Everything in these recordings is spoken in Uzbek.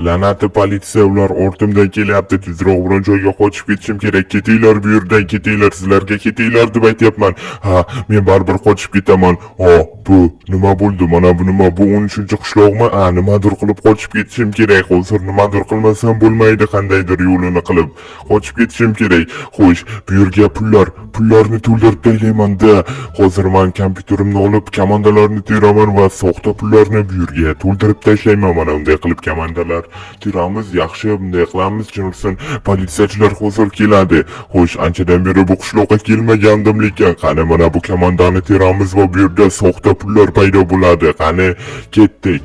La'nati politsiya, ular ortimdan kelyapti. Tezroq biron joyga qochib ketishim kerak. Ketinglar bu yerdan, ketinglar, sizlarga ketinglar deb aytyapman. Ha, men baribir qochib ketaman. Ho, bu nima bo'ldi? Mana bu nima? Bu 13-qishloqmi? A, nimadir qilib qochib ketishim kerak. Hozir nimadir qilmasam bo'lmaydi, qandaydir yo'lini qilib qochib ketishim kerak. Xo'sh, bu yerga pullarni to'ldirib tashlayman-da. Hozir men kompyuterimni olib komandalarni teraman va soxta pullarni bu yerga to'ldirib tashlayman. Mana bunday qilib komandalar teramiz. Yaxshi, bunday qilamiz. Jin ursin, politsiyachilar hozir keladi. Xo'sh, anchadan beri bu qishloqqa kelmagandim, lekin qani, mana bu komandani teramiz va bu yerda soxta pullar paydo bo'ladi. Qani, ketdik.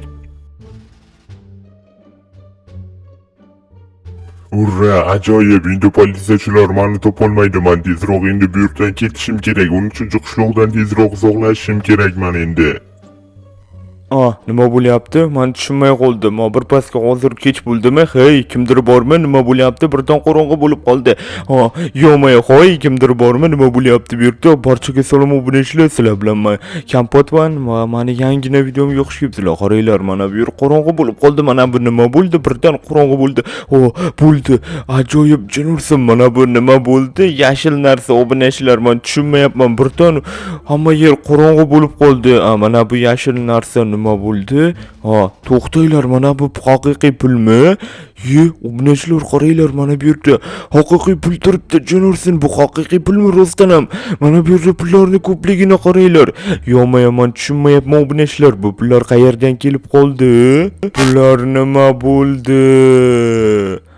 Urra, ajoyib! Endi politsiyachilar mani topolmaydi. Man tezroq endi bu yerdan ketishim kerak. 13-qishloqdan tezroq uzoqlashishim kerak man endi. Ah, nima bo'lyapti? Man tushunmay qoldim. Ah, birpasga hozir kech bo'ldimi? Hey, kimdir bormi? Nima bo'lyapti? Birdan qorong'i bo'lib qoldi. Ha, yo'may, hoy, kimdir bormi? Nima bo'lyapti bu yerda? Barchaga salom, obunachilar, sizlar bilan man Kampotman va mani yangina videomga xush kelibsizlar. Qaranglar, mana bu yer qorong'i bo'lib qoldi. Mana bu nima bo'ldi? Birdan qorong'i bo'ldi. O, bo'ldi. Ajoyib, jin ursin, mana bu nima bo'ldi? Yashil narsa, obunachilar, man tushunmayapman. Birdan hamma yer qorong'i bo'lib qoldi. A, mana bu yashil narsa nima bo'ldi? Ha, to'xtanglar, mana bu haqiqiy pulmi? Ye, obunachilar, qaranglar, mana bu yerda haqiqiy pul turibdi. Jin ursin, bu haqiqiy pulmi rostdan ham? Mana bu yerda pullarni ko'pligini qaranglar. Yo'q, man tushunmayapman, obunachilar, bu pullar qayerdan kelib qoldi? Pullar nima bo'ldi?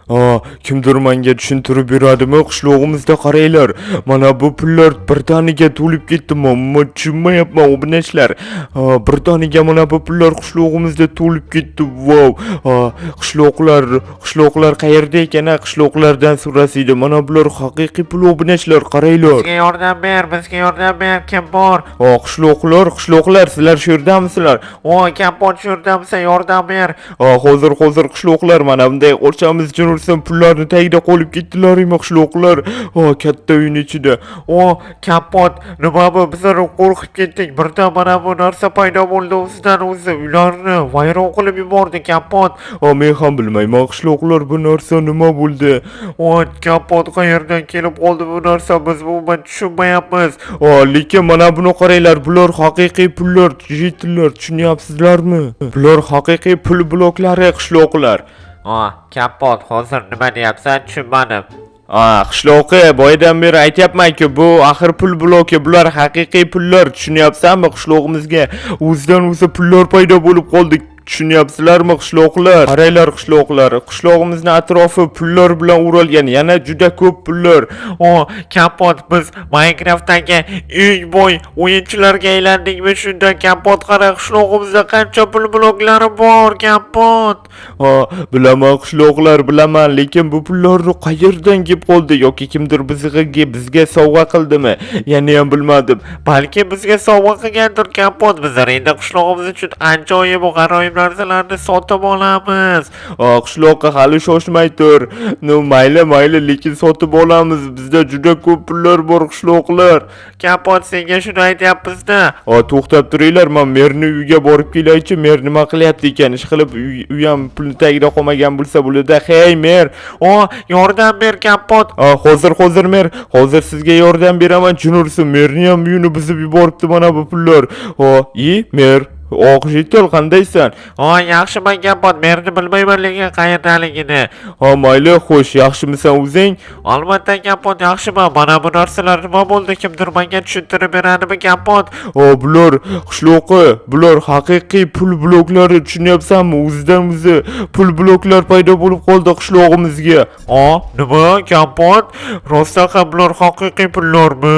Ha, kimdir menga tushuntirib beradimi? Qishlog'imizda qaranglar. Mana bu pullar birdaniga to'lib ketdi. Men tushunmayapman, obunachilar. Ha, birdaniga mana bu pullar qishlog'imizda to'lib ketdi. Vau. Ha, qishloqlar qayerda ekan? Ha, qishloqlardan so'rasiydi. Mana bular haqiqiy pul, obunachilar, qaranglar. Bizga yordam ber, bizga yordam ber, kim bor? Ha, qishloqlar, sizlar shu yerdamisizlar? O, Kampot, shu yerdamisan, yordam ber. Ha, hozir qishloqlar, mana bunday qochamiz, jin ursin, pullarni tagida qolib ketdilarmi, qishloqlar? Ha, katta uyning ichida. O, Kampot, nima bu? Bizlar qo'rqib ketdik. Birdan mana bu narsa paydo bo'ldi o'zidan o'zi. Uylarni vayron qilib yubordi, Kampot. Ha, men ham bilmayman, qishloqlar, bu narsa nima bo'ldi? O, Kampot, qayerdan kelib qoldi bu narsa? Biz umuman tushunmayapmiz. Ha, lekin mana buni qaranglar, bular haqiqiy pullar, житель lar, tushunyapsizlarmi? Bular haqiqiy pul bloklari, qishloqlar. O, Kampot, hozir nima deyapsan? Tushunmadim. Ha, qishloqi, boyadan beri aytyapman-ku, bu axir pul bloki, bular haqiqiy pullar, tushunyapsanmi? Qishlog'imizga o'zidan o'zi pullar paydo bo'lib qoldi. Tushunyapsizlarmi, qishloqlar? Qaranglar, qishloqlar, qishlog'imizni atrofi pullar bilan o'ralgan, yana juda ko'p pullar. O, Kampot, biz Minecraftdagi eng boy o'yinchilarga aylandikmi shunda? Kampot, qara, qishlog'imizda qancha pul bloklari bor, Kampot. Ha, bilaman, qishloqlar, bilaman, lekin bu pullarni qayerdan kelib qoldi yoki kimdir bizga sovg'a qildimi? Yana ham bilmadim. Balki bizga sovg'a qilgandir, Kampot. Bizlar endi qishlog'imiz uchun ajoyib va g'aroyib narsalarni sotib olamiz. Ha, qishloqqa hali shoshmay tur. Ну, mayli, mayli, lekin sotib olamiz. Bizda juda ko'p pullar bor, qishloqlar. Kampot, senga shuni aytyapmiz-da. Ha, to'xtab turinglar, man merni uyiga borib kelaychi. Mer nima qilyapti ekan? Ish qilib uy ham pulni tagida qolmagan bo'lsa bo'ladi. Hey, mer. O, yordam ber, Kampot. Ha, hozir mer, hozir sizga yordam beraman. Jin ursin, merni ham uyini buzib yuboribdi mana bu pullar. Ha, i mer. Oq житель, qandaysan? O, yaxshiman, Kampot. Merni bilmayman, lekin qayerdaligini. Ha, mayli, xo'sh, yaxshimisan o'zing? Albatta, Kampot, yaxshiman. Mana bu narsalar nima bo'ldi? Kimdir menga tushuntirib beradimi, Kampot? O, bular, qishloqi, bular haqiqiy pul bloklari, tushunyapsanmi? O'zidan o'zi pul bloklar paydo bo'lib qoldi qishlog'imizga. O, nima, Kampot? Rostdan ham bular haqiqiy pullarmi?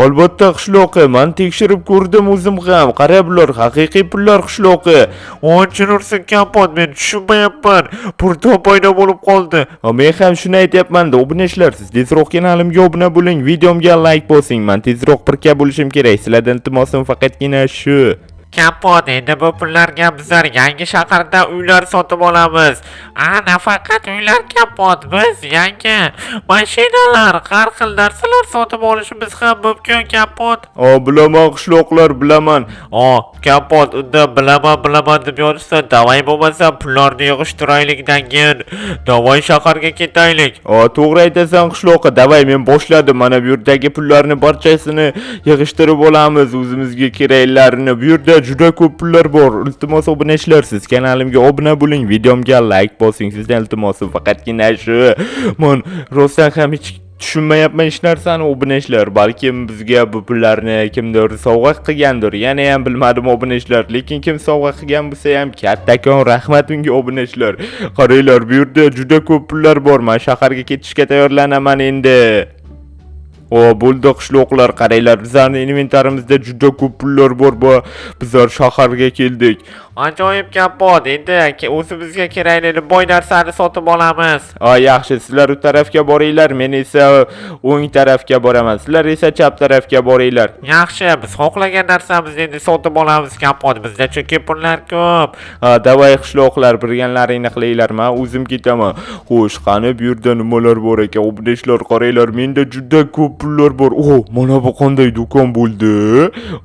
Albatta, qishloqi, man tekshirib ko'rdim o'zim ham. Qara, bular haqiqiy pullar, qishloqi. O, jin ursin, Kampot, men tushunmayapman. Birdan paydo bo'lib qoldi. Ha, men ham shuni aytyapman-da, obunachilar, siz tezroq kanalimga obuna bo'ling, videomga like bosing. Man tezroq 1K bo'lishim kerak. Sizlardan iltimosim faqatgina shu. Kompot, endi bu pullarga bizlar yangi shaharda uylar sotib olamiz. A, nafaqat uylar, Kompot, biz yangi mashinalar, har xil narsalar sotib olishimiz ham mumkin, Kompot. O, bilaman, qishloqlar, bilaman. O, Kompot, unda bilaman, bilaman deb yotibsan. Давай bo'lmasa pullarni yig'ishtiraylikdan keyin давай shaharga ketaylik. O, to'g'ri aytasan, qishloqqa. Давай, men boshladim. Mana bu yerdagi pullarni barchasini yig'ishtirib olamiz o'zimizga keraklarini. Bu yerda juda ko'p pullar bor. Iltimos, obunachilar, siz kanalimga obuna bo'ling, videomga like bosing. Sizdan iltimosim faqatgina shu. Men rostdan ham hech tushunmayapman hech narsani, obunachilar. Balkim bizga bu pullarni kimdir sovg'a qilgandir. Yana ham bilmadim, obunachilar. Lekin kim sovg'a qilgan bo'lsa ham, kattakon rahmat unga, obunachilar. Qaranglar, bu yerda juda ko'p pullar bor. Men shaharga ketishga tayyorlanaman endi. O, bo'ldi, qishloqlar, qaranglar, bizlarning inventarimizda juda ko'p pullar bor va bizlar shaharga keldik. Ajoyib, Kompot, endi o'zimizga kerakli boy narsani sotib olamiz. A, yaxshi, sizlar u tarafga boringlar, men esa o'ng tarafga boraman. Sizlar esa chap tarafga boringlar. Yaxshi, biz xohlagan narsamizni endi sotib olamiz, Kompot, bizda chunki pullar ko'p. Ha, давай, qishloqlar, bilganlaringni qilinglar, men o'zim ketaman. Xo'sh, qani, bu yerda nimalar bor ekan? Obunachilar, qaranglar, menda juda ko'p pullar bor. O, mana bu qanday do'kon bo'ldi?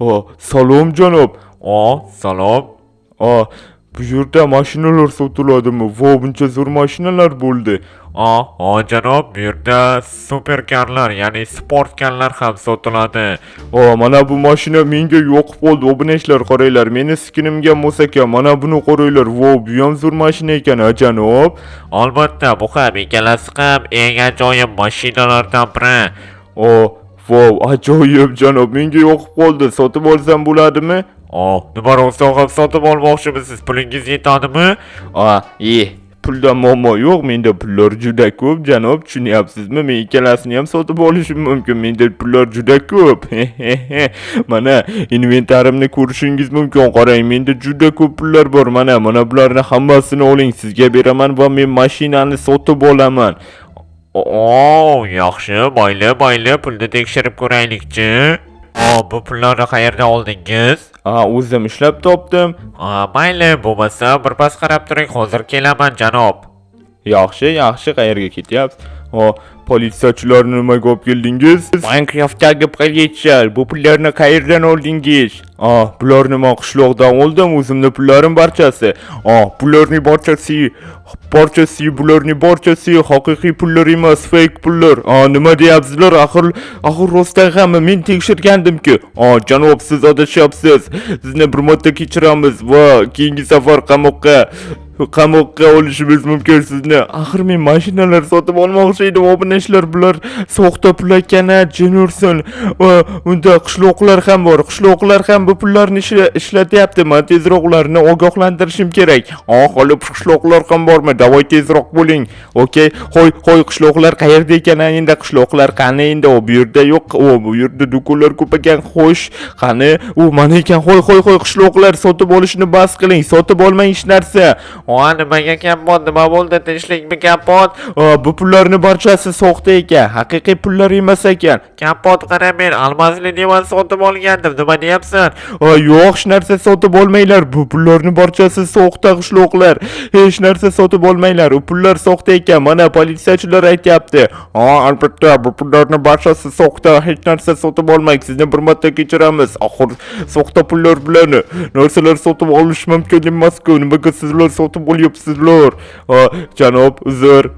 O, salom, janob. O, salom. O, bu yerda mashinalar sotiladimi? Vo, buncha zo'r mashinalar bo'ldi. O, o janob, bu yerda superkarlar, ya'ni sportkarlar ham sotiladi. O, mana bu mashina menga yoqib qoldi. Obunachilar, qaranglar, meni skinimga mos ekan. Mana buni qaranglar. Vo, bu ham zo'r mashina ekan, ha, janob. Albatta, bu ham, ikkalasi ham eng ajoyib mashinalardan biri. O, vau, ajoyib, janob, menga yoqib qoldi. Sotib olsam bo'ladimi? O, nima, rostdan ham sotib olmoqchimisiz? Pulingiz yetadimi? A, pulda muammo yo'q, menda pullar juda ko'p, janob, tushunyapsizmi? Men ikkalasini ham sotib olishim mumkin. Menda pullar juda ko'p. Mana, inventarimni ko'rishingiz mumkin. Qarang, menda juda ko'p pullar bor. Mana, mana bularni hammasini oling, sizga beraman va men mashinani sotib olaman. O, yaxshi, mayli, mayli, pulni tekshirib ko'raylikchi. O, bu pullarni qayerdan oldingiz? A, o'zim ishlab topdim. A, mayli, bo'lmasa birpas qarab turing, hozir kelaman, janob. Yaxshi, yaxshi, qayerga ketyapsiz? O, politsiyachilarni nimaga olib keldingiz? Minecraftdagi politsiya, bu pullarni qayerdan oldingiz? A, bularni men qishloqdan oldim, o'zimni pullarim barchasi. A, bularning barchasi, bularning barchasi haqiqiy pullar emas, fake pullar. A, nima deyapsizlar? Axir rostdan ham men tekshirgandim-ku. A, janob, siz adashyapsiz. Sizni bir marta kechiramiz va keyingi safar qamoqqa olishimiz mumkin sizni. Axir men mashinalar sotib olmoqchi edim, obunachilar, bular soxta pul ekan, jin ursin. Va unda qishloqlar ham bor. Qishloqlar ham bu pullarni ishlatyapti. Men tezroq ularni ogohlantirishim kerak. Ah, hali qishloqlar ham bormi? Давай, tezroq bo'ling. Okey, hoy, hoy, qishloqlar qayerda ekan endi? Qishloqlar qani endi? O, bu yerda yo'q. O, bu yerda do'konlar ko'p ekan. Xo'sh, qani? U mana ekan. Hoy, hoy, hoy, qishloqlar, sotib olishni bas qiling. Sotib olmang hech narsa. O, nimaga, Kompot, nima bo'ldi? Tinchlikmi, Kompot? A, bu pullarni barchasi soxta ekan, haqiqiy pullar emas ekan. Kompot, qara, men almazli divan sotib olgandim. Nima deyapsan? A, yo'q, hech narsa sotib olmanglar. Bu pullarni barchasi soxta, qishloqlar. Hech narsa sotib olmanglar. U pullar soxta ekan. Mana politsiyachilar aytyapti. Ha, albatta, bu pullarni barchasi soxta. Hech narsa sotib olmang. Sizni bir marta kechiramiz. Axir soxta pullar bilan narsalar sotib olish mumkin emas-ku. Nimaga sizlar sotib olyapsizlar? Ha, janob, uzr.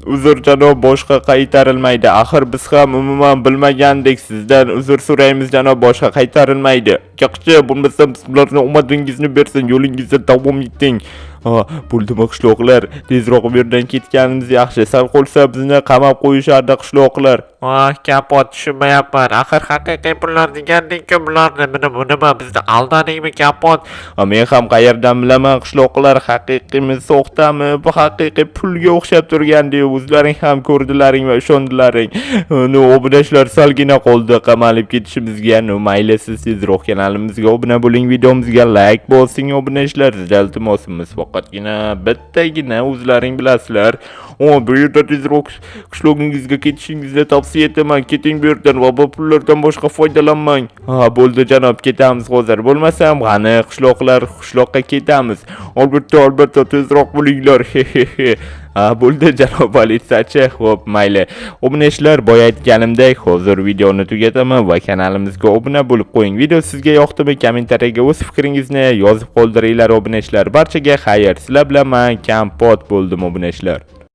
Uzr, janob, boshqa qaytarilmaydi. Axir biz ham umuman bilmagandik. Sizdan uzr so'raymiz, janob, boshqa qaytarilmaydi. Yaxshi, bo'lmasa sizlarni omadingizni bersin, yo'lingizda davom eting. Ha, bo'ldimi, qishloqlar? Tezroq bu yerdan ketganimiz yaxshi. Sal qolsa bizni qamab qo'yishardi, qishloqlar. Voh, Kompot, tushunmayapman. Axir haqiqiy pullar deganding-ku bularni. Nima, nima, bizni aldadingmi, Kompot? Ha, men ham qayerdan bilaman, qishloqlar, haqiqiymi, soxtami? Bu haqiqiy pulga o'xshab turgandi, o'zlaring ham ko'rdilaring va ishondilaring. Ну, obunachilar, salgina qoldi qamalib ketishimizga. Ну, mayli, siz tezroq kanalimizga obuna bo'ling, videomizga like bosing, obunachilar. Sizdan iltimosimiz faqat Faqatgina bittagina o'zlaring bilasizlar. O, bu yerda tezroq qishlog'ingizga ketishingizni tavsiya etaman. Keting bu yerdan va bu pullardan boshqa foydalanmang. Ha, bo'ldi janob, ketamiz hozir. Bo'lmasam, qani qishloqlar, qishloqqa ketamiz. Albatta, albatta, tezroq bo'linglar. He he he. Ha, bo'ldi janob politsiyachi. Xo'p, mayli. Obunachilar, boya aytganimdek, hozir videoni tugataman va kanalimizga obuna bo'lib qo'ying. Video sizga yoqdimi? Kommentariyaga o'z fikringizni yozib qoldiringlar obunachilar. Barchaga xayr. Sizlar bilan men Kampot bo'ldim obunachilar.